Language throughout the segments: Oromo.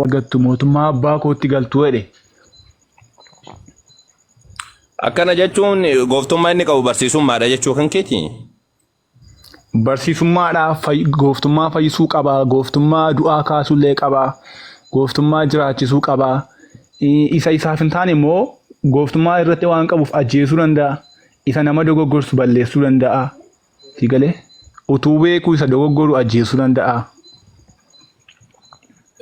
Argattu mootummaa abbaa kootti galtu jedhe. Akkana jechuun gooftummaa inni qabu barsiisummaadha jechuu kan keeti. Barsiisummaadhaaf gooftummaa fayyisuu qaba, gooftummaa du'aa kaasuullee qaba, gooftummaa jiraachisuu qaba. Isa isaaf hin taane immoo gooftummaa irratti waan qabuuf ajjeesuu danda'a. Isa nama dogoggorsu balleessuu danda'a. Si galee? Utuu beekuu isa dogoggoru ajjeesuu danda'a.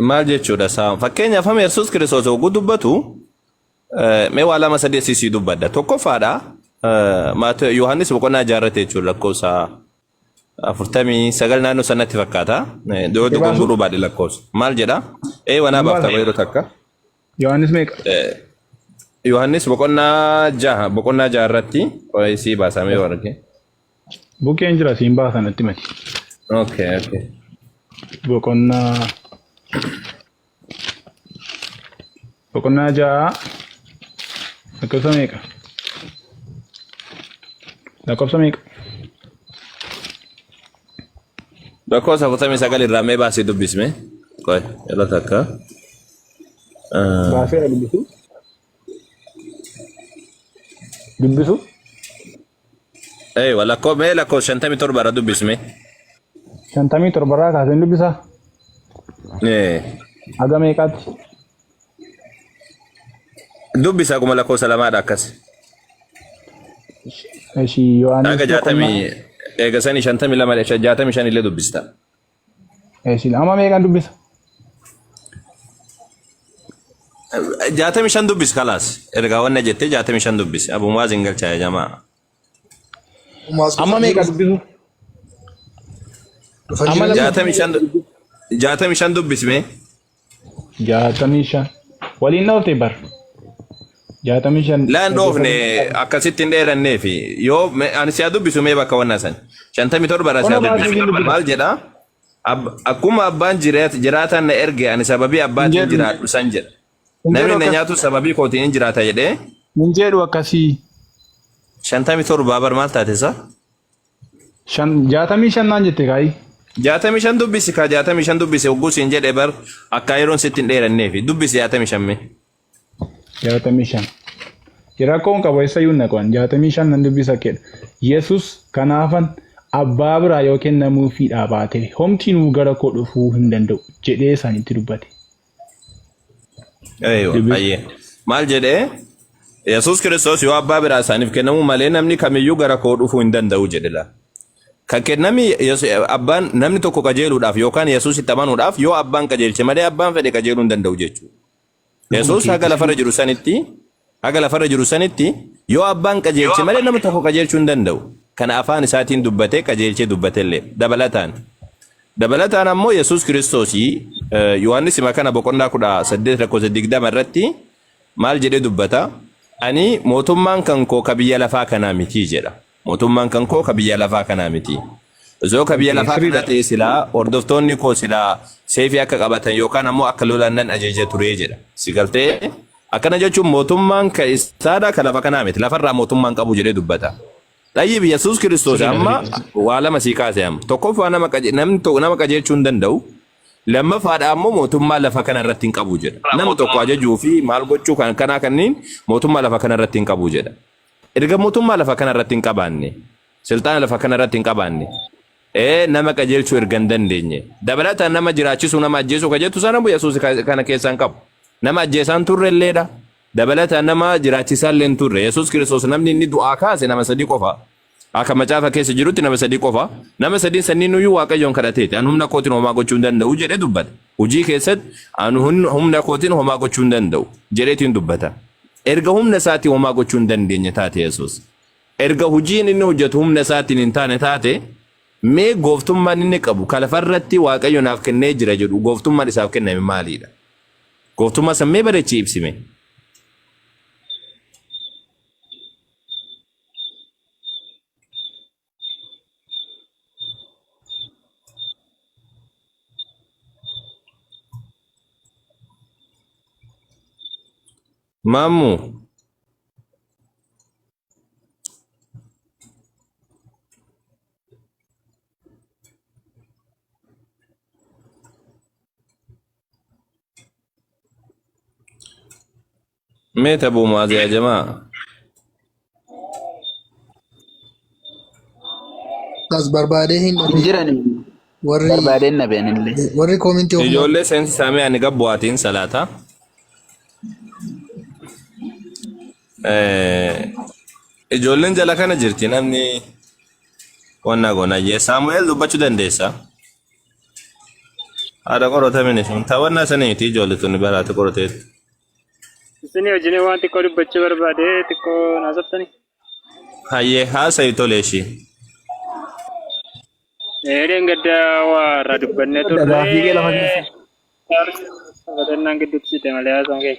Maal jechuudha isaa? Fakkeenyaaf amma Yesuus Kiristoos hogguu dubbatu mee waa lama sadii asii dubbadha. Tokkoffaadha Yohaannis boqonnaa jaarrate jechuudha lakkoofsa 49 naannoo sanatti fakkaata. Yoo dogongoruu baadhe lakkoofsa. Maal jedha? Ee wanaa baafta yeroo takka. Yohaannis meeqa? Yohaannis boqonnaa jaha boqonnaa jaha irratti sii baasamee yoo arge. Bukkeen jira siin baasa natti mati. Okay. Boqonnaa ja'a lakkoofsa meeqa? Lakkoofsa meeqa? Lakkoofsa 49 irraa mee baasii dubbisme. Qoy yeroo takka. Baaseera dubbisu. Dubbisu. Eewa lakkoo mee lakkoofsa 57 irra dubbisme. 57 irraa kaaseen dubbisaa. Ee. Haga meeqaatti? Dubbisa akkuma lakkoofsa lamaadha akkas. Eshi Yohaannis Haga boqonnaa jaatamii eega sanii 52 65 illee dubbista. Eshi amma meeqaan dubbisa? 65 dubbis kalaas. Ergaa wanna jettee 65 dubbisi. Abu Muwaaz hin galchaa yaa jamaa. Muwaaz Amma dhufanii meeqa dubbisu? Dhufanii Amma jiran. 65 65 dubbisme. 65. Waliin dhoofte bar. 65. Laan dhoofne akkasitti hin dheeranneefi yoo ani si haa dubbisu mee bakka wanna san. 57 irraa si haa Ona baasuu dubbisu. hin dubbisu. Maal jedha? Akkuma abbaan jiraataan na erge ani sababii Hin abbaatiin jedhu. jiraadhu san jedha. Hin jedhu Namni na akkas. nyaatu sababii kootiin hin jiraata jedhee. Hin jedhu akkasii. 57 bar maal taate isa? 65 naan jette kaayi. 65 dubbisi kaa 65 dubbisi hogguu siin jedhe bar akka yeroon sitti hin dheeranneefi dubbisi 65 mee. 65. Rakkoon qabu eessayyuu hin dhaqu. 65 nan dubbisa kedha. Yesus kanaafan abbaa biraa yoo kennamuufiidhaa baate homtinuu gara koo dhufuu hin danda'u jedhee isaanitti dubbate. Eeywa, Dubbisi. ayyee. Maal jedhee? Yesuus Kiristoos yoo abbaa biraa isaaniif kennamuu malee namni kamiyyuu gara koo dhufuu hin danda'u jedhe laa. Kan kennami abbaan namni tokko qajeeluudhaaf yookaan Yesuusitti amanuudhaaf yoo abbaan qajeelche malee abbaan fedhe qajeeluu hin danda'u jechuudha. Dhuguma Yesuus haga keetti. lafarra jiru sanitti haga lafarra jiru sanitti yoo abbaan qajeelche malee nama tokko qajeelchuu hin danda'u. Kana afaan isaatiin dubbatee qajeelchee dubbatellee dabalataan. Dabalataan ammoo Yesuus Kiristoos Yohaannis hima kana boqonnaa 18 lakkoofsa 20 irratti maal jedhee dubbata? Ani mootummaan kan koo ka biyya lafaa kanaa miti jedha. Mootummaan kan koo ka biyya lafaa kanaa miti. Osoo ka biyya lafaa kanaa Sirriidha. ta'e silaa hordoftoonni koo silaa seefii akka qabatan yookaan ammoo akka lolan nan ajaja ture jedha. Si galtee? Akkana jechuun mootummaan ka isaadha ka lafa kanaa miti. Lafarraa mootummaan qabu jedhee dubbata. Xayyib Yesuus Kiristoos Sirriidha amma sirriidha. waa lama sii kaase amma. Tokkoffaa nama qaje- namni tokko nama qajeelchuu hin danda'u. Lammaffaadha ammoo mootummaa lafa kana irratti hin qabu jedha. Nama tokko ajajuu fi maal gochuu kan kanaa kanneen mootummaa lafa kana irratti hin qabu jedha. Erga mootummaa lafa kana irratti hin qabaanne, silxaana lafa kana irratti hin qabaanne, nama qajeelchuu erga hin dandeenye, dabalataan nama jiraachisuu, nama ajjeesuu ka jettu sana Yesuus kana keessaa hin qabu. Nama ajjeesaan turre illeedha. Dabalataan nama jiraachisaa illee hin turre. Yesuus Kiristoos namni inni du'aa kaase nama sadii qofa. Akka macaafa keessa jirutti nama sadii qofa. Nama sadiin sanniinuyyuu Waaqayyoon kadhateeti. An humna kootiin homaa gochuu hin danda'u jedhee dubbata. Hojii keessatti an humna kootiin homaa gochuu hin danda'u jedheetiin dubbata. Erga humna isaatiin homaa gochuu hin dandeenye taate Yesuus. Erga hojiin inni hojjetu humna isaatiin hin taane taate mee gooftummaan inni qabu ka lafarratti Waaqayyo naaf kennee jira jedhu gooftummaan isaaf kenname maaliidha? Gooftummaa san mee bareechii ibsi mee. Maammu. Mee tabuu Mu'aaz yaa jamaa. As barbaadee hin Hin dhabe. jiran Warri barbaadeen dhabeen illee. warri koomintii of Ijoollee seensi saamee ani gabbu'aatiin salaata. Ijoolleen jala kana jirti namni wanna goona. Saamu'eel dubbachuu dandeessa. Haadha qoratamini sun taphannaa saniiti ijoollee tuni baraate qorateetti. Isin wajjin waan xiqqoo dubbachuu barbaade xiqqoo naasoftani. Hayyee haasa'i tole ishii. Eedeen gadda waa irraa dubbannee turre. Gaaffii kee lafa keessa. Sabatannaan gidduutti siite malee haasaan kee.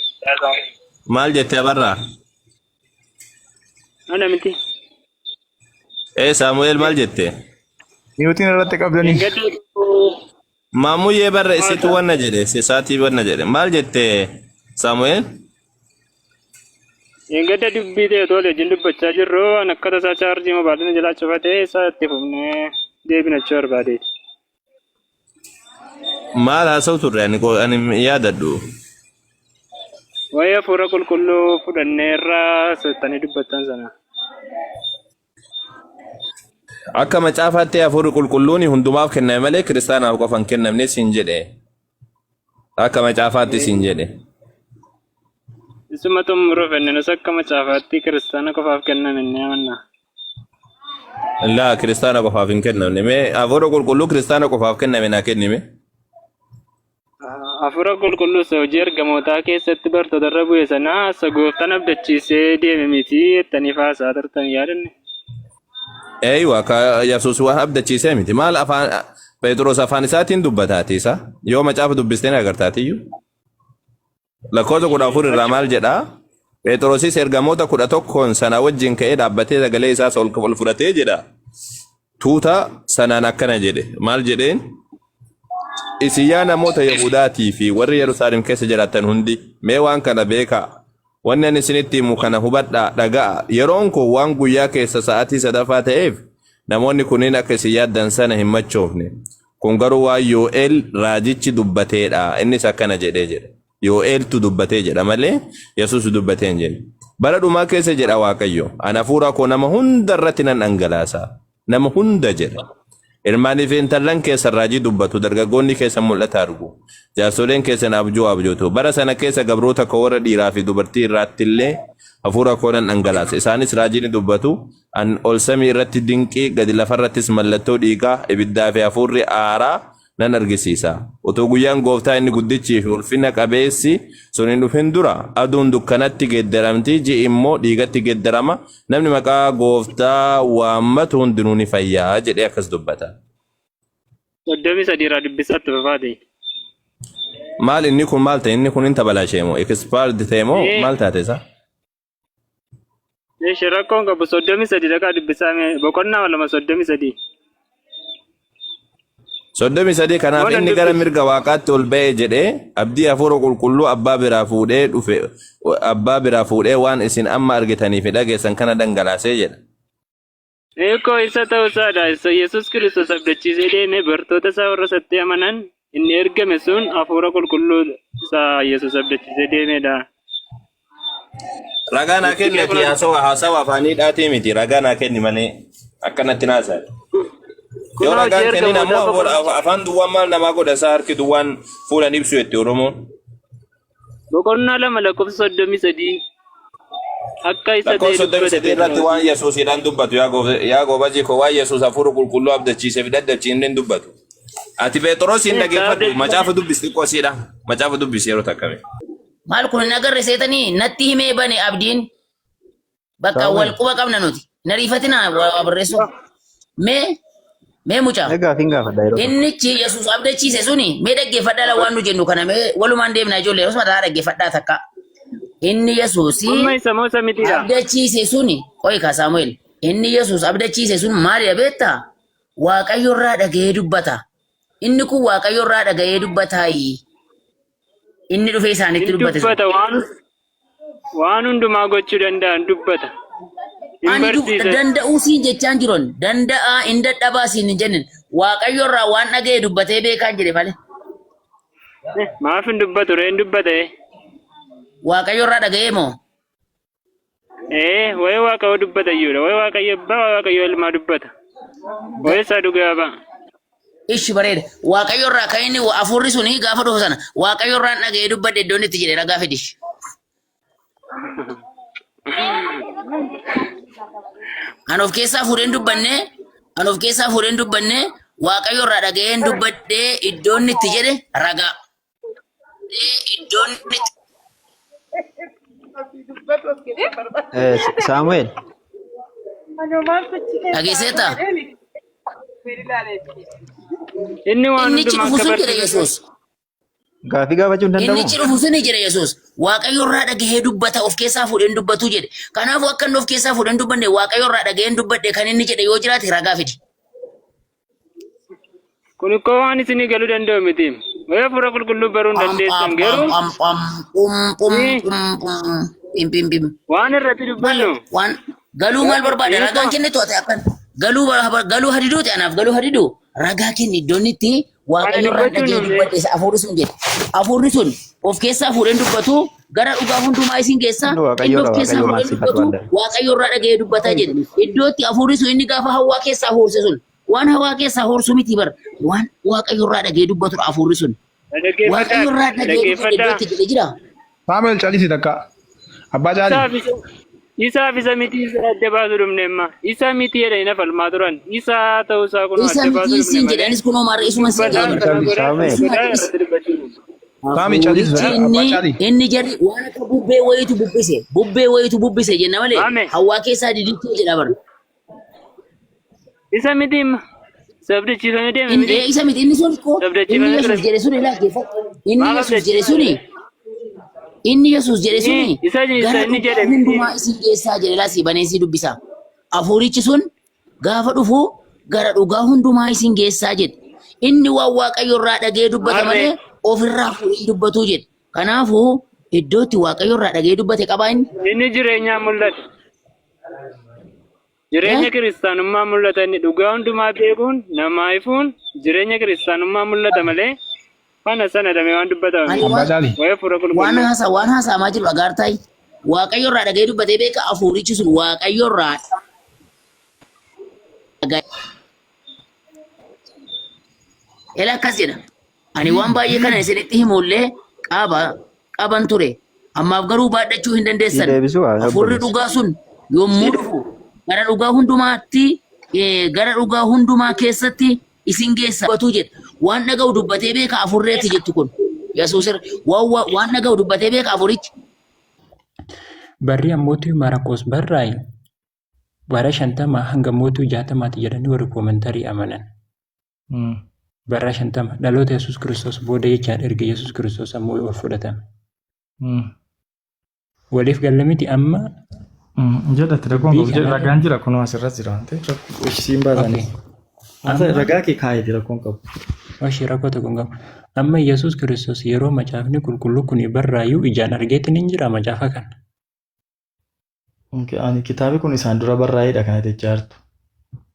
Maal jettee abarraa? Ana miti. Ee Saamu'eel maal jette? Niwutiin irratti qabdanii. Gadda Maamuyyee barra isitu wanna jedhe sisaatii wanna jedhe maal jette Saamu'eel? Gadda dubbii ta'e otoo wajjin dubbachaa jirru an akka tasaa chaarjii mobaayilii jalaa cufatee isaa itti fufnee deebinachuu barbaadeeti. Maal haasa'u turre ani ani yaadadhu. Waa'ee hafuura qulqulluu fudhanneerraa settanii dubbattan sana. Akka macaafaatti hafuurri qulqulluun hundumaaf kenname malee kiristaanaaf qofa hin kennamne siin jedhe. Akka macaafaatti siin jedhe. Isuma xumuruuf inni nus akka macaafaatti kiristaana qofaaf kenname inni amanna. Laa kiristaana qofaaf hin kennamne. Mee hafuura qulqulluu kiristaana qofaaf kenname naa kennime. Hafuura qulqulluu isa hojii ergamootaa keessatti bartoota irra bu'e sana isa gooftaan abdachiisee deeme miti jettanii faasaa turtan yaadanne. Eeywa ka Yesuus waan abdachiisee miti. Maal afaan Phexros afaan isaatiin dubbataati isa. Yoo macaafa dubbistee ni agartaatiyyuu. Lakkoofsa 14 irraa maal jedhaa? Phexrosis ergamoota 11n sana wajjin ka'ee dhaabbatee sagalee isaas ol ol fudhatee jedha. Tuuta sanaan akkana jedhe. Maal jedheen? Isin yaa namoota Yihudaatii fi warri Yerusaalem keessa jiraattan hundi mee waan kana beekaa. Wanni ani isinitti himu kana hubadhaa dhaga'a. Yeroon kun waan guyyaa keessa sa'aatii sadaffaa ta'eef namoonni kunniin akka isin yaaddan sana hin machoofne. Kun garuu waan Yoo'eel raajichi dubbateedha. Innis akkana jedhee jedha. Yoo'eeltu dubbatee jedha malee Yesuus dubbatee hin jenne. Bara dhumaa keessa jedha Waaqayyo, ani hafuura koo nama hunda irratti nan dhangalaasa. Nama hunda jedha. Ilmaanii fi intallan keessan raajii dubbatu, dargaggoonni keessan mul'ata argu. Jaarsoleen keessan abjuu abjootu. Bara sana keessa gabroota koo warra dhiiraa fi dubartii irraatti illee hafuura koo nan dhangalaasa. Isaanis raajii ni dubbatu. An ol samii irratti dinqii, gadi lafa irrattis mallattoo dhiigaa, ibiddaa fi hafuurri aaraa nan argisiisa. Utuu guyyaan gooftaa inni guddichii fi ulfina qabeessi sun hin dhufin dura, aduun dukkanatti geeddaramti, ji'i immoo dhiigatti geeddarama, namni maqaa gooftaa waammatu hundinuu ni fayya jedhee akkas dubbata. 33 irraa dubbisaatti fufaati. Maal inni kun maal ta'e? Inni kun hin tabalashee moo? Expired ta'e moo? Maal taate isa? Eeshi rakkoon qabu 33 dhaqaa dubbisaa mee boqonnaa 2 33. 33 kanaaf Waan inni gara dubbis. mirga waaqaatti ol ba'e jedhee abdii hafuura qulqulluu abbaa biraa fuudhee dhufe abbaa biraa fuudhee waan isin amma argitanii fi dhageessan kana dhangalaasee jedha. Eekoo isa ta'uu isaadha. Isa Yesuus Kiristoos abdachiisee deeme bartoota isaa warra isatti amanan inni ergame sun hafuura qulqulluu isa Yesuus abdachiisee deemedha. Ragaa naa kenni ati haasawa haasawa afaanii dhaatii miti ragaa naa kenni malee akkanatti naasa'i. Yoo Kunoo hojii ragaan kennin ergamootaa ammoo boqonnaa afaan duwwaan maal namaa godha isaa harki duwwaan fuulan ibsu jetti Oromoon. boqonnaa 2 lakkoofsa 33 akka isa ta'e Lakkoofsa soddomii dubbate sadii irratti Phexros. waan Yesuusiidhaan dubbatu yaa yaa goobazii koo waan Yesuus hafuura qulqulluu abdachiisee fi dadhabchiisne hin dubbatu. Ati Phexrosiin Isa dhageeffadhu abdachiise. macaafa dubbisi xiqqoo siidha. Macaafa dubbisi yeroo takkame. Maal kun hin agarre seetanii natti himee bane abdiin bakka wal Samuel, quba qabna nuti. Hin ariifatinaa waa barreessuu. Mee mee mucaa mee gaafiin gaafadha yeroo tokko. innichi Yesuus abdachiise suni mee dhaggeeffadhaa la waan nu jennu kana mee walumaan deemna ijoollee osuma taa'aa dhaggeeffadhaa takka. Inni Yesuus Amma isa moo isa mitiidha? abdachiise suni qo'i kaa Saamu'eel inni Yesuus abdachiise sun maalidha beektaa? Waaqayyo irraa dhaga'ee dubbata. Inni kun Waaqayyo irraa dhaga'ee dubbataayi. Inni dhufee isaanitti Hin dubbate sun. dubbata waan waan hundumaa gochuu danda'an dubbata. Hin Ani barsiisa. danda'uu siin jechaan jiran danda'aa hin dadhabaa siin hin jennen Waaqayyo irraa waan dhaga'e dubbatee beekaan jedhe malee. Maaf hin dubbatu ree hin dubbate. Waaqayyo irraa dhaga'ee moo? Ee, waa'ee Waaqayyoo dubbata iyyuudha. Waa'ee Waaqayyo abbaa, waa'ee Waaqayyo ilmaa dubbata. Waa'ee isaa dhugaa ba'a. Ishi bareeda. Waaqayyo irraa kan inni hafuurri suni gaafa dhufu sana Waaqayyo irraan dhaga'ee dubbadhe iddoon itti jedhe ragaa fidi. An of keessaa fuudheen dubbanne, an of keessaa fuudheen dubbanne, Waaqayyo irraa dhaga'een dubbadhe iddoon itti jedhe ragaa. Iddoon itti Saamu'eel. Dhageesseetta? Inni waan Inni achi hundumaa dhufu akka sun jedhe barsiisu Yesuus. Gaaffii gaafachuu hin Inni danda'amu? achi dhufu suni jedhe Yesuus. Waaqayyo irraa dhagahee dubbata of keessaa fuudheen dubbatu jedhe. Kanaafuu akka inni of keessaa fuudheen dubbanne Waaqayyo irraa dhagaheen dubbadhe kan inni jedhe yoo jiraate ragaa fidi. Kun ikkoo waan isinii galuu danda'u miti. Waa'ee hafuura qulqulluu baruu hin Pam dandeessan pam pam garuu pam pam pum pum ni pum pum pim pim pim. waan irratti Maal dubbannu waan galuu maal barbaada ragaan hiikoo kennitu ati akkan galuu galuu hadiduuti anaaf galuu hadiduu ragaa kenni iddoon itti kana waaqayyo irraan dubbachuun dhagee nuuf dubbadhe isa hafuurri sun jedhe hafuurri sun of keessaa fuudheen dubbatu gara dhugaa hundumaa isin geessa Inni inni Waaqayyoodha. of keessaa Waaqayyo maal fuudheen siifatu dubbatu waan danda'u. waaqayyo irraa dhagee dubbataa jedhe iddootti hafuurri sun inni gaafa hawwaa keessaa huurse sun waan hawaa keessaa huursu miti bar waan waaqayyo irraa dhagee dubbatudha hafuurri sun dhaggeeffadhaa waaqayyo irraa dhagee dubbadhe dhaggeeffadhaa iddootti jedhe jira. Saamu'eel calisi takka. Abbaa isaaf Caalii. isa isaaf isa miti isa adda baasuu dhumne amma isa miti jedhanii na falmaa turan isa ta'uu isaa kunoo Isa adda miti baasuu dhumne siin malee jedhe anis kunoo maarree isuma siin jedhe dubbataan bara. kana Caalii. godhaa Saamu'eel. Isuma godhaa is irratti dubbachuu dhumne. Saami calisi hafuurichi takka. Abbaa inni Caalii. inni jarri waan akka bubbee wayitu bubbise bubbee wayitu bubbise jenna malee Maame hawaa keessaa didittee jedha bara. isa miti amma sabdachiifamee deeme Inni miti isa miti inni sun ko inni sabdachiifamee Yesuus ture jedhe sun ilaa keessa inni maaf Yesuus jedhe abdachiifamee suni inni Yesuus jedhe ture suni isa isa gara inni dhugaa jedhe miti hundumaa isin geessaa jedhe laa si banee si dubbisa. Hafuurichi sun gaafa dhufu gara dhugaa hundumaa isin geessaa jedhe. Inni waan Waaqayyo irraa dhagee dubbata maarree malee ofirraa fuudhee hin dubbatuu jedhe. Kanaafuu iddootti Waaqayyo irraa dhagee dubbate qabaa inni. inni jireenyaa mul'ata. Jireenya Eh? kiristaanummaa mul'ata inni dhugaa hundumaa beekuun namaa ifuun jireenya kiristaanummaa mul'ata malee kana sana damee waan dubbatama Ani miti. Abbaa waan Caalii. Waa'ee hafuura waan qulqulluu. haasa waan haasa'amaa jiru dhagaartaayi. Waaqayyo irraa dhagee dubbatee beeka hafuurichi sun Waaqayyo irraa dhaga'e. Ela akkas jedha. Ani waan baay'ee kana isinitti himullee qaba qaban ture. Ammaaf garuu baadhachuu hin Si dandeessan. deebisuu haa Hafuurri obboleessa. dhugaa sun yommuu dhufu gara dhugaa hundumaatti gara dhugaa hundumaa keessatti isin geessa dubbatuu jedha. Waan dhaga'u dubbatee beeka hafuurreetti jettu kun. Yesuus irra waan waan dhaga'u dubbatee beeka hafuurichi. Barri ammootu Maarqos barraa'e bara 50 hanga mootuu 60ti jedhanii warri koomentarii amanan. Bara 50 dhaloota Yesuus Kiristoos booda jechaadha erga Yesuus Kiristoos ammoo ol fudhatame. Waliif galla miti amma Jedhatti rakkoon dubbii qabu jedhu kanarra. ragaan jira kunoo asirras jira waan ta'eef rakkoo isiin baasanii. Okay. Haasa Amma ragaa kee kaa'eeti rakkoon qabu. Oshi rakkoo tokko hin qabu. Amma Yesuus Kiristoos yeroo macaafni qulqulluu kun barraayyuu ijaan argeetiin hin jira macaafa kana. Okay, ani kitaabi kun isaan dura barraa'eedha kana jechaa jirtu.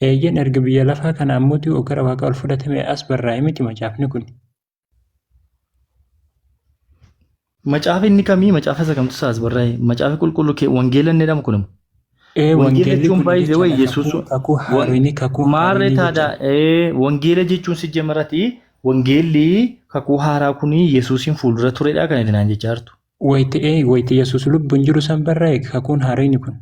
Eeyyeen erga biyya lafaa kana ammootii gara waaqa ol fudhatame as barraa'e miti macaafni kun. Macaafa inni kamii macaafa isa kamtu isaas barraa'e macaafa qulqulluu kee wangeela inni jedhamu kun immoo. Ee Wangeela wangeelli jechuun kun baay'ee wayi jechaadha Yesuus kakuu kakuu haaromni kakuu maarree haaromni taadha jechaadha. wangeela jechuun si jamarati wangeelli kakuu haaraa kun Yesuusiin fuuldura turedha kan itti naan jechaa jirtu. Wayitti ee wayitti Yesuus lubbuun jiru san barraa'e kakuun haaromni kun.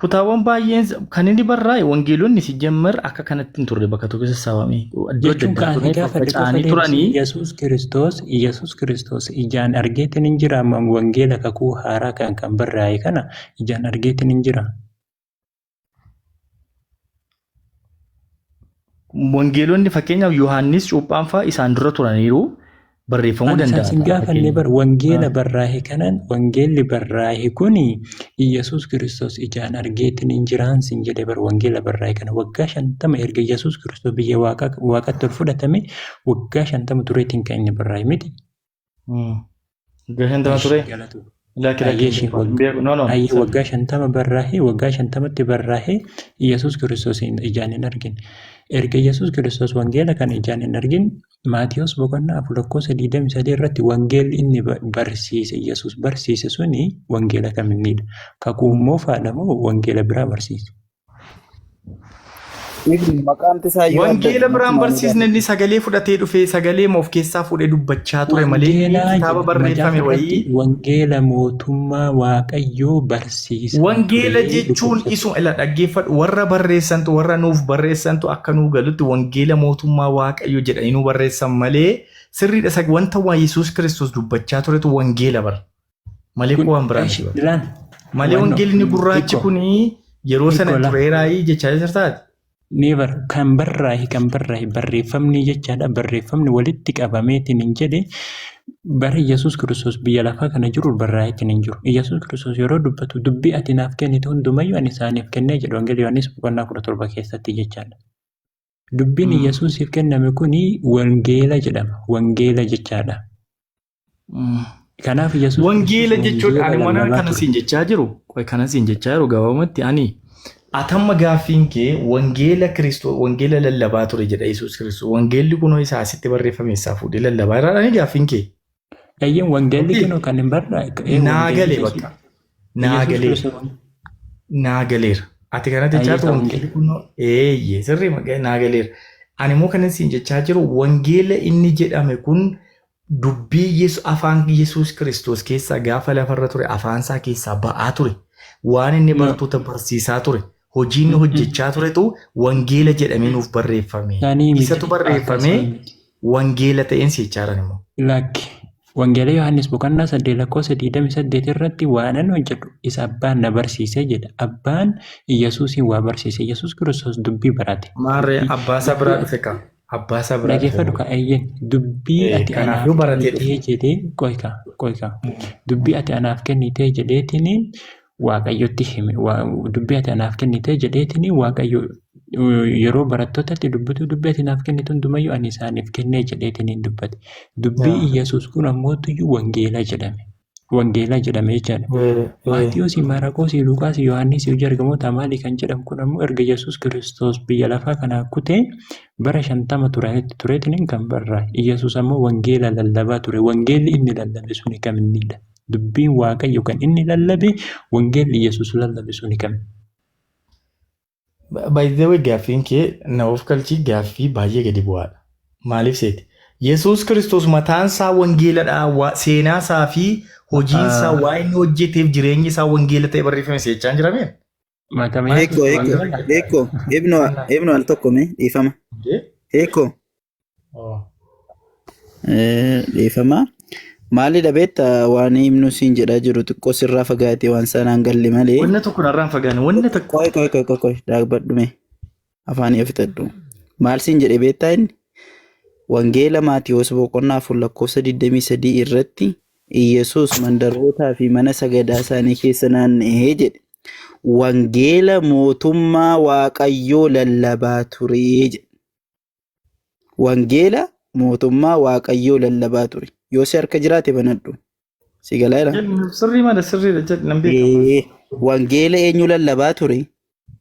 Kutaawwan baay'een kan inni barraa'e wangeelonni si jammar akka kanatti hin turre bakka tokko sassaabamee iddoo adda Jechuun addaa kan turanii ani gaafadhe qofa faffaca'anii deebisi. turanii Yesuus Kiristoos Yesuus Kiristoos ijaan argeetiin hin jira amma wangeela kakuu haaraa kan kan barraa'e kana ijaan argeetiin hin jira. Wangeelonni fakkeenyaaf Yohaannis cuuphaan fa'aa isaan dura turaniiru barreeffamuu Ani isaan danda'a sin ta'a gaafanne fakkeenya. bar wangeela barraa'e kanan wangeelli barraa'e kuni Iyyasuus Kiristoos ijaan argeetiin hin jiraan sin jedhe bar wangeela barraa'e kana waggaa 50 erga Iyyasuus Kiristoos biyya waaqaa waaqatti ol fudhatame waggaa 50 tureetiin kan inni barraa'e miti. Waggaa 50 ture? Eshi galatu. Lakki lakki Ayyee ishee hin beeku. No no. ayyee waggaa 50 barraa'e waggaa 50tti barraa'e Iyyasuus Kiristoos ijaan hin argine. Erga Yesuus Kiristoos wangeela kana ijaan hin argin Maatiyos boqonnaa 4 lakkoofsa 23 irratti wangeelli inni barsiise Yesuus barsiise suni wangeela kaminnidha? Kakuu moofaadha moo wangeela biraa barsiise? Ibni maqaamti isaa iyyuu adda Wangeela biraan mootummaa ni barsiisne inni sagalee fudhatee dhufee sagalee of keessaa fuudhee dubbachaa ture malee inni Wangeelaa kitaaba jedha barreeffame macaafa irratti wayii wangeela mootummaa Waaqayyoo barsiisaa Wangeela ture jechuun dhukkubsata. isuma ila dhaggeeffadhu warra barreessantu warra nuuf barreessantu akka nuu galutti wangeela mootummaa Waaqayyoo jedhanii nuu barreessan malee sirriidha isa wanta waa Yesuus Kiristoos dubbachaa turetu wangeela bara malee Kun kun waan biraa miti bara. ilaal Malee wanno wangeelli inni gurraachi hiikoo kun yeroo sana hiikoo laa tureeraayii jechaa jirtaati. Never kan barraahe barreeffamni jechaadha. Barreeffamni walitti qabameetiin hin jedhe bara Yesuus Kiristoos biyya lafaa kana jiru barraa'eetiin hin jiru. Yesuus Kiristoos yeroo dubbatu dubbii ati naaf kennite hundumayyuu ani isaaniif kennee jedhu Wangeela Yohaannis boqonnaa 17 keessatti jechaadha. Dubbiin Yesuusiif kenname kuni wangeela jedhama. Wangeela jechaadha. Kanaaf Yesuus Kiristoos Wangeela jechuun wangeela ani waan lallabaa kana ture. siin jechaa jiru qoy kana siin jechaa jiru gabaabumatti ani atamma gaaffiin kee wangeela Kiristoos wangeela lallabaa ture jedha Yesuus Kiristoos wangeelli kunoo isaa asitti barreeffame isaa fuudhee lallabaa irraa ani gaaffiin kee. Eeyyeen wangeelli Miti kunoo kan hin barraa'e naa wangeelli galee Yesuus bakka naa Yesuus galeera Kiristoos naa galeera ati kana jechaa ayyee jirtu ka wangeelli wangeela. kunoo eeyyee sirrii naa galeera. Ani immoo kanan siin jechaa jiru wangeela inni jedhame kun dubbii Yesu afaan Yesuus Kiristoos keessaa gaafa lafarra ture afaan isaa keessaa ba'aa ture. Waan inni No. bartoota barsiisaa ture, hojii inni hojjechaa turetu wangeela jedhamee nuuf barreeffame. Sanii miti. Isatu barreeffamee Akkasii miti. wangeela ta'een si jechaa jiran immoo. Lakki. Wangeela Yohaannis boqonnaa 8 lakkoofsa 28 irratti waanan hojjedhu isa abbaan na barsiise jedha. Abbaan Yesuusiin waa barsiise. Yesuus Kiristoos dubbii barate. Maarree Dubbii abbaa isaa biraa dubbii dhufe kaa. Abbaa isaa biraa dhufe Dhaggeeffadhu moo? kaa eeyyeen dubbii ati Kanaafuu anaaf baratee dhufe. kennitee jedhee qoyka qoyka dubbii ati anaaf kennitee jedheetiniin Waaqayyotti hime. Dubbii ati anaaf kennitee jedheetiniin Waaqayyo yeroo barattootatti dubbatu dubbii ati naaf kennitu hundumayyuu ani isaaniif kennee jedheetiniin dubbate. Dubbii Iyyasuus kun ammootuyyuu wangeela jedhame. Wangeela jedhame jechaadha. Maatiyoosi, Maaraqoosi, Luqaasi, Yohaannisi hojii ergamoota maali kan jedhamu kun ammoo erga Yesuus Kiristoos biyya lafaa kanaa kutee bara 50 turanitti tureetiniin kan barraa'e. Iyyasuus ammoo wangeela lallabaa ture. Wangeelli inni lallabe suni kaminnidha? Dubbiin Waaqayyo kan inni lallabe wangeelli Yesuus lallabe suni kami? By the way gaaffiin kee na of galchii gaaffii baay'ee gadi bu'aadha. Maaliif seeti? Yesuus Kiristoos mataan isaa wangeeladha. Seenaa isaa fi hojiin isaa waa inni hojjeteef jireenyi isaa wangeela ta'e barreeffame seechaa hin jirameen? Matama Yesuus Eekoo, eekoo, wangeela. eekoo, ibnu ibnu al tokko mee dhiifama. Eekoo, dhiifama. Maalidha beektaa waan ibnu siin jedhaa jiru xiqqoo sirraa fagaatee waan sanaan galle malee. Wanna tokko narraan fagaanne wanna tokko. Qoy qoy qoy qoy qoy dhaabbadhu mee afaanii fixadhu. Maal siin jedhe beektaa inni? Wangeela Maatiyoos boqonnaa 4 lakkoofsa 23 irratti Iyyasuus mandarootaa fi mana sagadaa isaanii keessa naanna'ee jedhe. Wangeela mootummaa Waaqayyoo lallabaa ture jedhe. Wangeela mootummaa Waaqayyoo lallabaa ture. Yoo si harka jiraate banadhu. Si galaa jira? Sirrii mala sirriidha jedhi nan beekama. Wangeela eenyu lallabaa ture?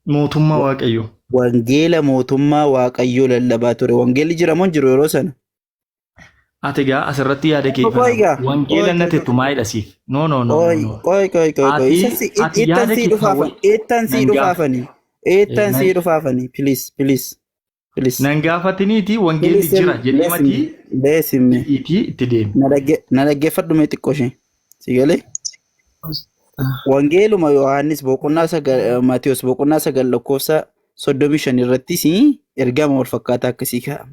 Mootummaa Waaqayyoo. Wangeela mootummaa Waaqayyoo lallabaa ture. Wangeelli jira moo hin jiru yeroo sana? Ati egaa asirratti yaada kee Qoy kana gaa. wangeela Qoy na qoy tettu maalidha siif? No no no no qoy no. qoy qoy qoy qoy. Ati Isa si ati ittan yaada sii kee dhufaafan kaawwa ittan sii nan gaafa. dhufaafani ittan sii Nan dhufaafani please please please. nan gaafatiniiti wangeelli Please jira jedhee matii leessimne jedhiitii itti deemi. na dhaggeeffadhu mee xiqqoo ishee. Si galee? Wangeeluma Yohaannis boqonnaa 9 Maatiyos boqonnaa 9 lakkoofsa 35 irrattis ergama wal fakkaataa akkasii kaa'a.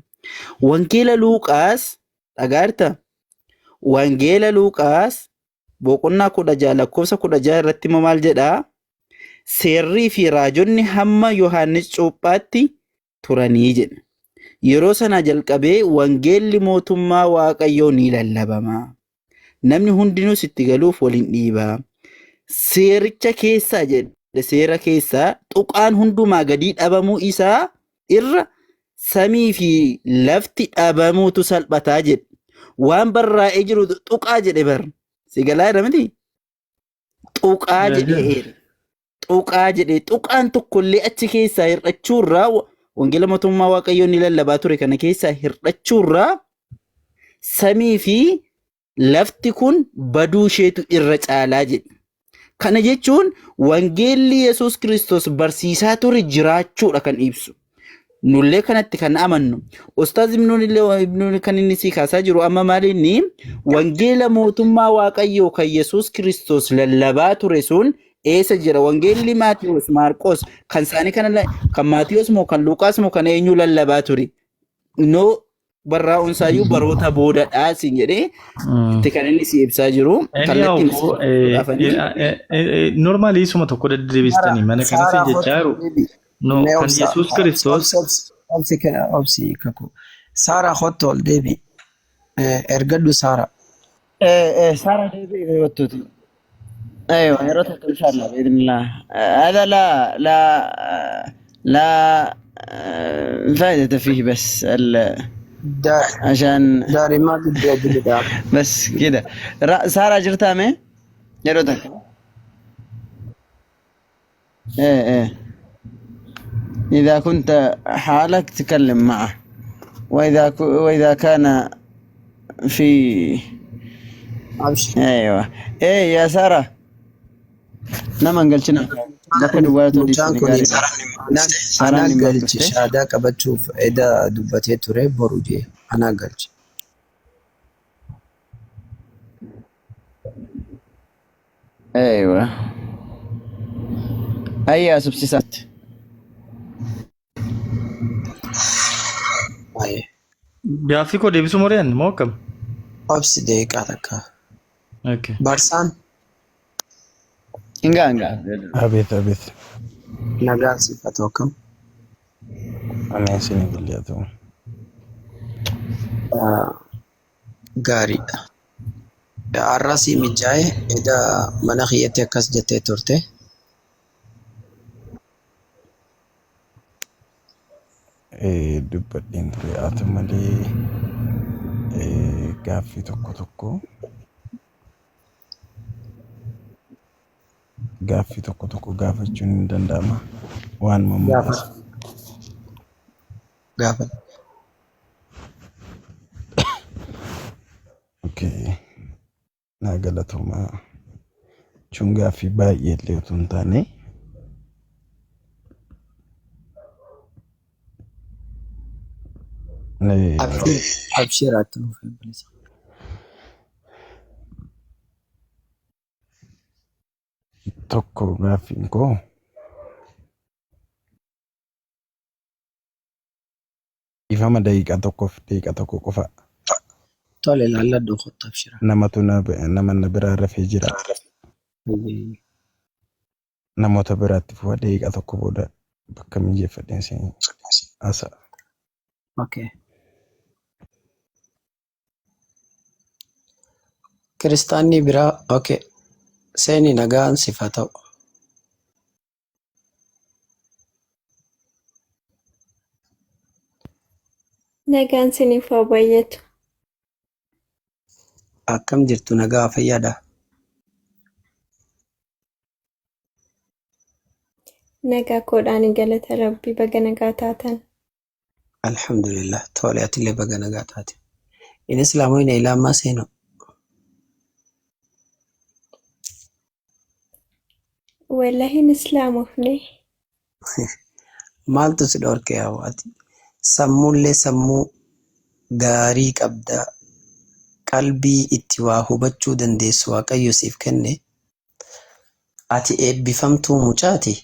Wangeela Luuqaas dhagaa jirtaa? Wangeela Luuqaas boqonnaa 16 lakkoofsa 16 irratti immoo maal jedhaa? Seerrii fi raajonni hamma Yohaannis cuuphaatti turanii jedha. Yeroo sanaa jalqabee wangeelli mootummaa Waaqayyoo ni lallabama. Namni hundinuus itti galuuf wal hin dhiiba. Seericha keessaa jedhe seera keessaa tuqaan hundumaa gadii dhabamuu isaa irra samii fi lafti dhabamuutu salphataa jedhe. Waan barraa'ee jiru tuqaa jedhe bar. Si galaa jira miti? Tuqaa jedhee eera. Tuqaa jedhee tuqaan tokkollee achi keessaa hir'achuu irraa Wangeela mootummaa Waaqayyoo inni lallabaa ture kana keessaa hir'achuurraa samii fi lafti kun baduu isheetu irra caalaa jedhe. Kana jechuun wangeelli Yesuus Kiristoos barsiisaa ture jiraachuudha kan ibsu. Nullee kanatti kan amannu. Ustaaz Ibnuun illee Ibnuun kan inni sii kaasaa jiru amma maal inni wangeela mootummaa Waaqayyoo kan Yesuus Kiristoos lallabaa ture sun eessa jira? Wangeelli Maatiyos, Maarqos kan isaanii kana kan Maatiyos moo kan Luqaas moo kan eenyu lallabaa ture? No barraa'uunsaayyuu baroota boodadhaa siin jedhee itti kan inni si ibsaa jiru. Kallattiin Anyhow, normally isuma tokko deddeebistanii mana kana Saaraa siin jechaa jiru. No, Mee kan obsa. Yesuus Kiristoos Obsi obsi kakuu. Saaraa kottu ol deebi. Ergadhu Saaraa. سارة دي وتوتي ايوه يا ريت ان شاء الله باذن الله. هذا لا لا لا فائدة فيه بس عشان Daarimaa gidduu adilidha. بس كده. سارة جرتها مين؟ يا ريتك ايه ايه اذا كنت حالك تكلم معه، واذا كان في Abshir. ايوه ايه يا سارة نما قلتنا لكن ولا Mucaan kun تودي anaa galche shaadaa qabachuuf eda dubbatee ture boru jee anaa galche. ايوه هيا سبسيسات. Ayee. Gaaffii koo deebisuu moreen moo akkam? Obsi deeqaa takka. Okay. Barsaan انقا انقا Abeet abeet. nagaa siifatu akkam? Ani isin bilyaatu. Gaariidha. Har'a si mijaa'e eda mana kiyyatti akkas jettee turte. Dubbadheen ture haa ta'u malee gaaffii tokko tokko gaaffii tokko tokko gaafachuun ni danda'ama. Waan Gaafa. muraasa. Gaafa. Okay. Naa galatoomaa. Jechuun gaaffii baay'ee illee utuu hin taane Abshir abshir ati nuuf bilisa. Tokko gaaffiin koo ifama daqiiqaa tokkoof daqiiqaa tokko qofa Tole laalladhu kottu abshira. Namatu nama na biraa rafee jira. Namoota biraatti fufa daqiiqaa tokko booda bakka mijeeffadheen siin haasa'a. Okay. Kiristaanni biraa okay. Seeni nagaan siif haa ta'u. Nagaan siniif haa baay'atu. Akkam jirtu nagaa fayyaadha? Nagaa koodhaan galata Rabbii baga nagaa taatan. Alhamdulillah. Tole atillee baga nagaa taate. Inni islaamoyna ilaamaa seenu. Wallahi hin islaamofne. Maaltu si dhorke yaa ati? Sammuullee sammuu gaarii qabda. Qalbii itti waa hubachuu dandeessu Waaqayyo siif kenne. Ati eebbifamtuu mucaati.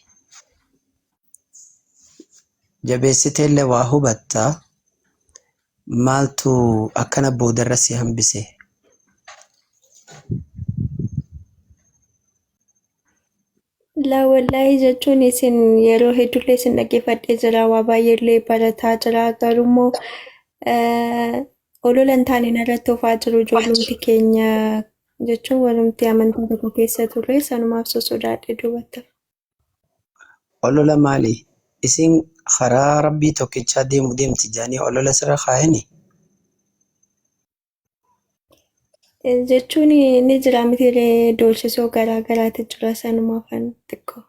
Jabeessiteellee waa hubatta. Maaltu akkana boodarra si hambise? Laa wallahi jechuun isin yeroo hedduullee isin dhaggeeffadhee jira waa baay'eellee barataa jira garuummoo olola hin taane narratti oofaa jiru ijoollumti keenya jechuun walumti amantaa tokko keessa turre sanumaaf sosodaadhe dubbata. Olola maali? Isin karaa Rabbii tokkichaa deemu deemti jedhanii olola sirra kaayanii? Jechuun ni jira miti doorsisoo garaa garaatu jira sanumaaf xiqqoo.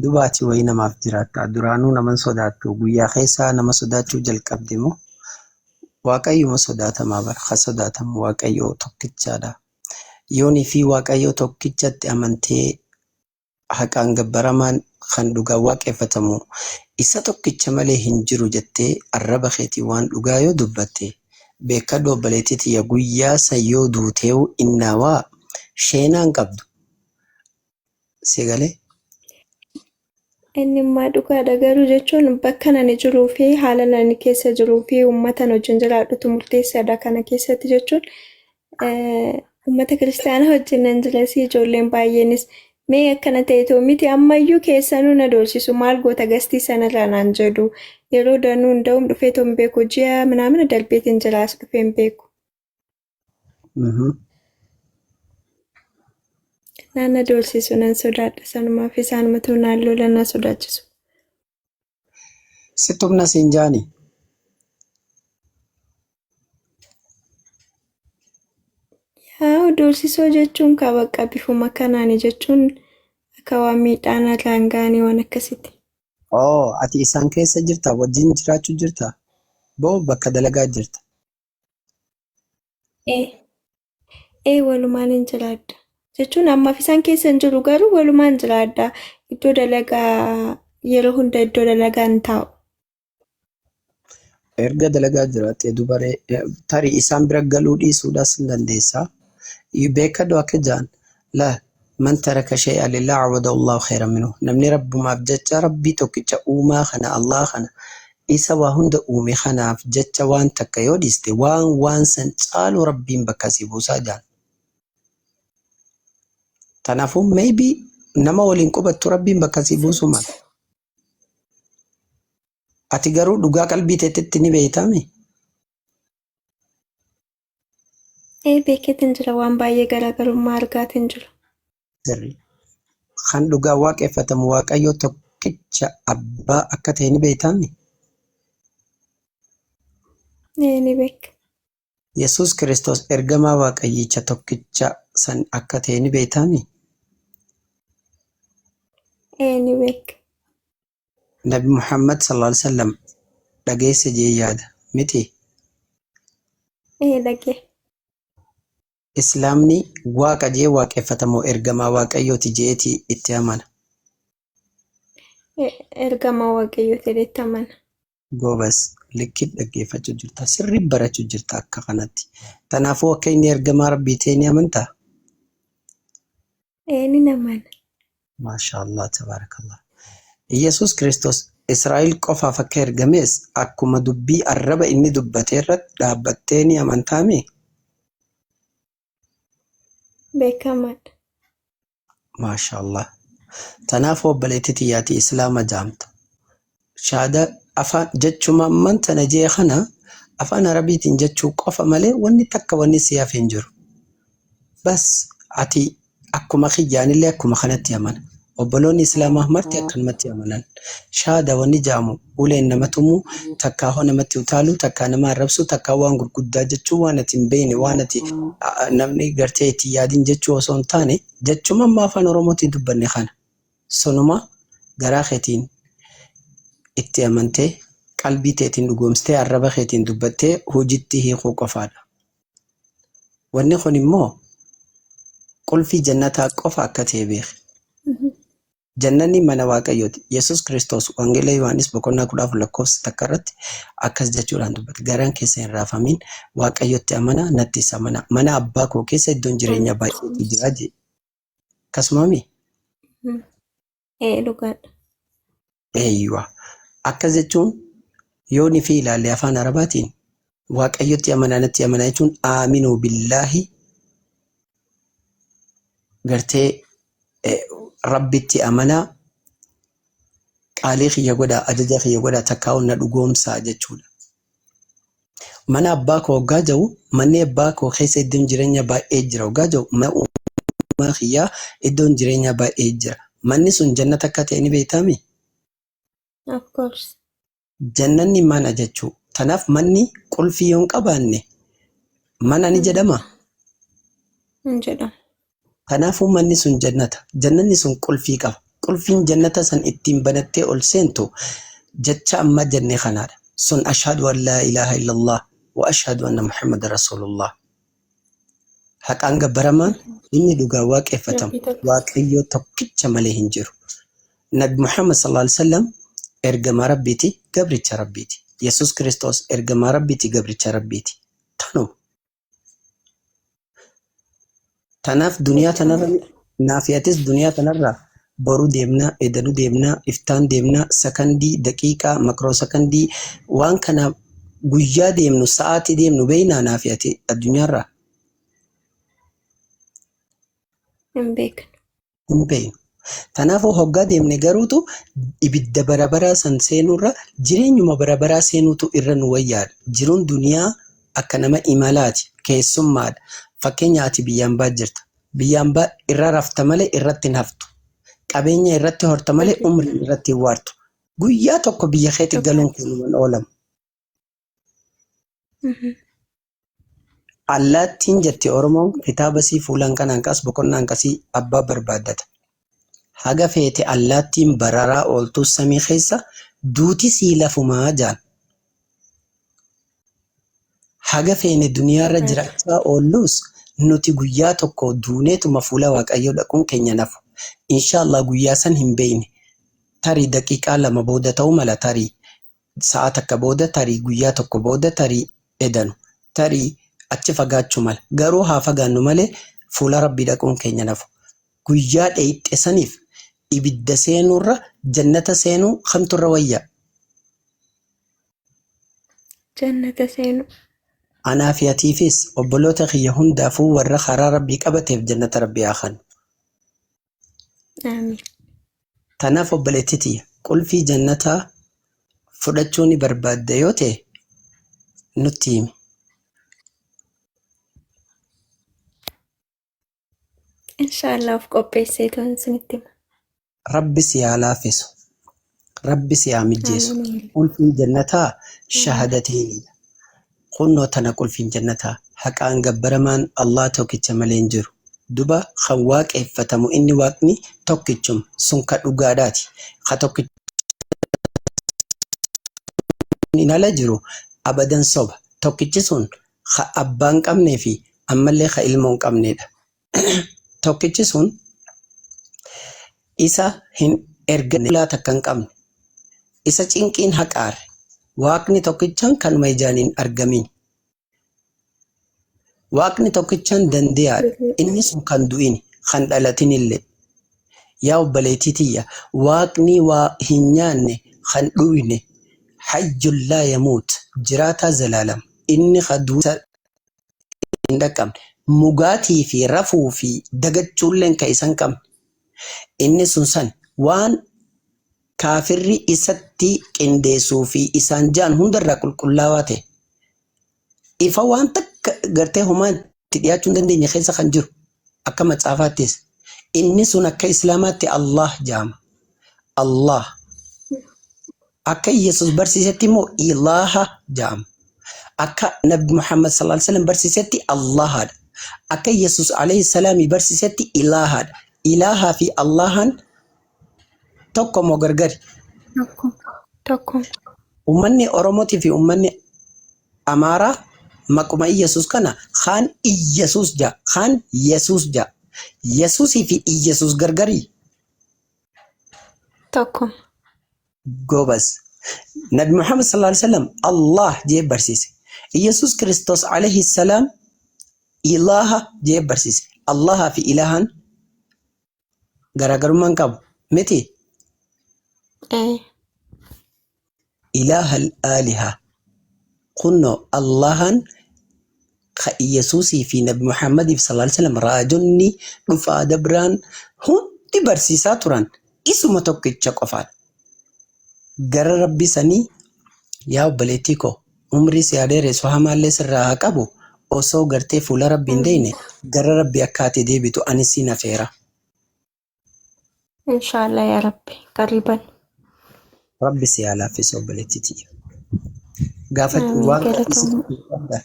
Duba ati wayii namaaf jiraatta duraanuu naman sodaattu guyyaa keessaa nama sodaachuu jalqabde moo Waaqayyuma sodaatamaa bar ka sodaatamu Waaqayyo tokkichaadha yoonii fi Waaqayyo tokkichatti amantee haqaan gabbaramaan kan dhugaan waaqeffatamu isa tokkicha malee hin jiru jettee arraba keetiin waan dhugaa yoo dubbatte beekkadhu obboleettii tiyya guyyaa san yoo duuteewu innaawaa sheenaa hin qabdu si galee. Inni immaa dhugaadha garuu jechuun bakka nani jiruu fi haala nani keessa jiruu fi uummata wajjin jiraadhutu murteessaadha kana keessatti jechuun uummata kiristaanaa wajjin nan jirasi ijoolleen baay'eenis mee akkana ta'e too miti ammayyuu keessanuu na doorsisu maal goota gastii sanarraa naan jedhu yeroo danuu hunda'uun dhufee too hin beeku ji'a minaamina darbeetiin jiraas dhufee hin beeku. Naan na doorsisu nan sodaadha sanumaaf isaanumatu naan lola na sodaachisu. Sitti humna siin jaani. Yaa doorsisoo jechuun kaa bakka bifuma kanaani jechuun akka waan miidhaan irraan ga'anii waan akkasitti. Oo ati isaan keessa jirta wajjin jiraachuu jirta boo bakka dalagaa jirta. Ee ee walumaan hin jiraadha. Jechuun ammaaf isaan keessa hin jiru garuu walumaan jiraadha. Iddoo dalagaa yeroo hunda iddoo dalagaa hin taa'u. Erga dalagaa jiraattee dubaree tarii isaan bira galuu dhiisuudhaas hin dandeessa. Beekadhu akka jaan la man taraka shay'a lillah awadahu Allahu khayran minhu. Namni rabbumaaf jecha rabbii tokkicha uumaa kana Allah kana isa waa hunda uume kanaaf jecha waan takka yoo dhiiste waan waan san caalu rabbiin bakka si buusaa jaan. Kanaafuu maybe nama waliin qubattu rabbiin bakka si buusuu mala. Ati garuu dhugaa qalbii teetitti ni beeytaami? Ee beekeetiin jira waan baay'ee garaagarummaa argaatiin jira. Sirrii. Kan dhugaa waaqeffatamu Waaqayyo tokkicha abbaa akka ta'e ni beeytaami? Ee ni beeka. Yesuus Kiristoos ergamaa Waaqayyicha tokkicha san akka ta'e ni beeytaami? Ee ni beeka. Nabi Muhammad sallallahu alaihi wasallam dhageesse jee yaada miti? Ee dhagee. Islaamni waaqa jee waaqeffata moo ergamaa Waaqayyooti jeeti itti amana? Ergamaa Waaqayyooti jedheetti amana. Goobas likkii dhaggeeffachuu jirta sirrii barachuu jirta akka kanatti. Tanaafuu akka inni ergamaa Rabbii ta'e ni amantaa? Ee nin amana. Maashaallah tabaarakallah. Iyyasuus Kiristoos Israa'el qofaaf akka ergames akkuma dubbii arraba inni dubbate irratti dhaabbattee ni amantaamii? Beekamaadha. Maashaallah. Tanaaf obboleetti tiyyaati Islaama jaamta. Shaada afaan jechuma amman tana jee kana afaan Arabiitiin jechuu qofa malee wanni takka wanni si hafe hin jiru. Bas ati akkuma kiyyaanillee akkuma kanatti amana. Obboloonni Islaamaa marti akkanumatti amanan. Shaada wanni jaamu uleen nama tumuu, takkaa hoo namatti utaaluu, takkaa nama arrabsuu, takkaa waan gurguddaa jechuu waan ati hin beekne waan ati namni gartee itti yaadin jechuu osoo hin taane jechuma amma afaan Oromootiin dubbanne kana. Sunuma garaa keetiin itti amantee qalbii teetiin dhugoomsitee arraba keetiin dubbattee hojitti hiikuu qofaadha. Wanni kun immoo qulfii jannataa qofa akka ta'e beeki. Jannanni mana Waaqayyooti. Yesuus Kiristoos Wangeela Yohaannis boqonnaa 14 lakkoofsa takka irratti akkas jechuudhaan dubbate. Garaan keessa hin raafamin Waaqayyotti amanaa nattis amanaa. Mana abbaa koo keessa iddoon jireenyaa baay'eetu jira jedhe. Akkasumami? Ee dhugaadha. Eeyywa. Akkas jechuun yoo ni fi ilaalle afaan Arabaatiin Waaqayyotti amanaa natti amanaa jechuun aaminuu billaahi gartee Rabbitti amanaa qaalii kiyya godhaa ajaja kiyya godhaa takkaa'u na dhugoomsaa jechuudha. Mana abbaa koo hoggaa jedhu manni abbaa koo keessa iddoon jireenya baay'ee jira hoggaa jedhu mana uumaa kiyyaa iddoon jireenyaa baay'ee jira. Manni sun jannata akka ta'e ni beektaami? Of course. Jannanni mana jechuu. Tanaaf manni qulfii yoo hin qabaanne mana ni jedhamaa? Hin jedhamu. Kanaafuu manni sun jannata. Jannanni sun qulfii qaba. Qulfiin jannata san ittiin banattee ol seentu jecha amma jenne kanaadha. Sun ashhadu an laa ilaaha illallah wa ashhadu anna Muhammadan rasuulullah. Haqaan gabbaramaan inni dhugaan waaqeffatamu Rabbii tokkicha. Waaqayyoo tokkicha malee hin jiru. Nabi Muhammad sallallahu alaihi wasallam ergamaa Rabbiiti, gabricha Rabbiiti. Yesuus Kiristoos ergamaa Rabbiiti, gabricha Rabbiiti. Tanuma. Tanaaf duniyaa tanarra naafi atis duniyaa tanarra boru deemnaa, edanu deemnaa, iftaan deemnaa, sakandii, daqiiqaa, makroo sakandii waan kana guyyaa deemnu, sa'aatii deemnu beeynaa naafi ati addunyaarraa? Hin beeknu. Hin beeynu. Tanaafuu hoggaa deemne garuutu ibidda bara baraa san seenuurra jireenyuma bara baraa seenuutu irra nu wayyaadha. Jiruun duniyaa akka nama imalaati, keessummaadha. Fakkeenya ati biyya ambaa jirta. Biyya ambaa irra rafta malee irratti hin haftu. Qabeenya irratti horta malee umriin irratti hin waartu. Guyyaa tokko biyya keetti galuun kun hin oolamu. Allaattiin jetti Oromoon kitaaba sii fuulaan kanaan qas boqonnaan qasii abbaa barbaaddata. Haga feete allaattiin bararaa ooltuu samii keessa duuti sii lafumaa jaan. Haga feene duniyaarra jiraachaa oolluus nuti guyyaa tokko duuneetuma fuula Waaqayyoo dhaquun keenya hin hafu. Inshaallah guyyaa san hin beeyne. Tarii daqiiqaa 2 booda ta'uu mala tarii sa'a takka booda tarii guyyaa tokko booda tarii edanu tarii achi fagaachu mala. Garuu haa fagaannu malee fuula Rabbii dhaquun keenya hin hafu. Guyyaa dheeyxe saniif ibidda seenuurra jannata seenuu kamtu irra wayya? Jannata seenuu. Anaa fi atiifis obboloota kiyya hundaafuu warra karaa Rabbii qabateef jannata Rabbii haa kannu. Aamiin. Tanaaf obboleettii tiyya qulfii jannataa fudhachuu ni barbaadda yoo ta'e nutti himi. Inshaallah of qopheessee toon isinitti hima. Rabbi si haa laaffisu. Rabbi si haa mijjeessu. Aamiin. Qulfiin jannataa shahadateeniidha. Kunnoo tana qulfiin jannataa. Haqaan gabbaramaan Allah tokkicha malee hin jiru. Duba kan waaqeeffatamu inni waaqni tokkichuma. Sun ka dhugaadhaati. Ka tokkicha suniin ala jiru abadan soba. Tokkichi sun ka abbaa hin qabnee fi ammallee ka ilmoo hin qabneedha. Tokkichi sun isa hin ergamne ulaa takka hin qabne, isa cinqiin haqaare, Waaqni tokkichaan kanuma ijaan hin argamin. Waaqni tokkichaan dandeyaadha, inni sun kan du'ini, kan dhalatinillee. Yaa obboleettii tiyya, Waaqni waa hin nyaanne, kan dhuyne, hayyun laa yamuut, jiraataa zalaalam, inni ka duusa hin dhaqqabne, mugaatii fi rafuu fi dagachuulleen ka isa hin qabne, inni sun sani, waan kaafirri isatti qindeessuu fi isaan ja'an hundarraa qulqullaawaa ta'e, ifa waan takka gartee homaa itti dhiyaachuu hin dandeenye keessa kan jiru, akka macaafaattis, inni sun akka Islaamaatti Allaah ja'ama. Allaah. Akka Iyyasuus barsiisetti immoo Ilaaha ja'ama. Akka Nabi Muhammad sallallahu alaihi wasallam barsiisetti Allahaadha. Akka Iyyasuus alayhi salaami barsiisetti Ilaahaadha. Ilaahaa fi Allahaan tokko moo gargari? Tokko. Tokko. Ummanni Oromootii fi ummanni Amaaraa maquma Iyyasuus kana kaan Iyyasuus ja'a, kaan Yesuus ja'a. Yesuusii fi Iyyasuus gargarii? Tokko. Gobaz. Nabi Muhammad sallallahu alaihi wasallam Allah jee barsiise. Iyyasuus Kiristoos alayhi salaam Ilaaha jee barsiise. Allaha fi Ilaahan garaagarummaa hin qabu. Miti? Ee. Ilaaha al-aaliha. Kunno Allahan ka Iyyasuusii fi Nabi Muhammadiif sallallahu alaihi wasallam raajonni dhufaa dabraan hundi barsiisaa turan isuma tokkicha qofaadha. Gara Rabbi sanii yaa obboleettii koo umrii si haa dheeressu hamaallee sirraa haa qabu osoo gartee fuula Rabbi hin deeyne gara Rabbi akka ati deebitu ani siin afeera. Inshallah yaa Rabbi qariiban. Rabbi si haa laaffisu obboleettii tiyya. Gaafa Amiin waan gaaffii si galatooma. qabda.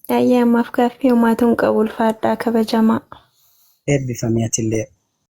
Ayyee ammaaf gaaffii homaatu hin qabu ulfaadhaa kabajamaa. Eebbifami atillee.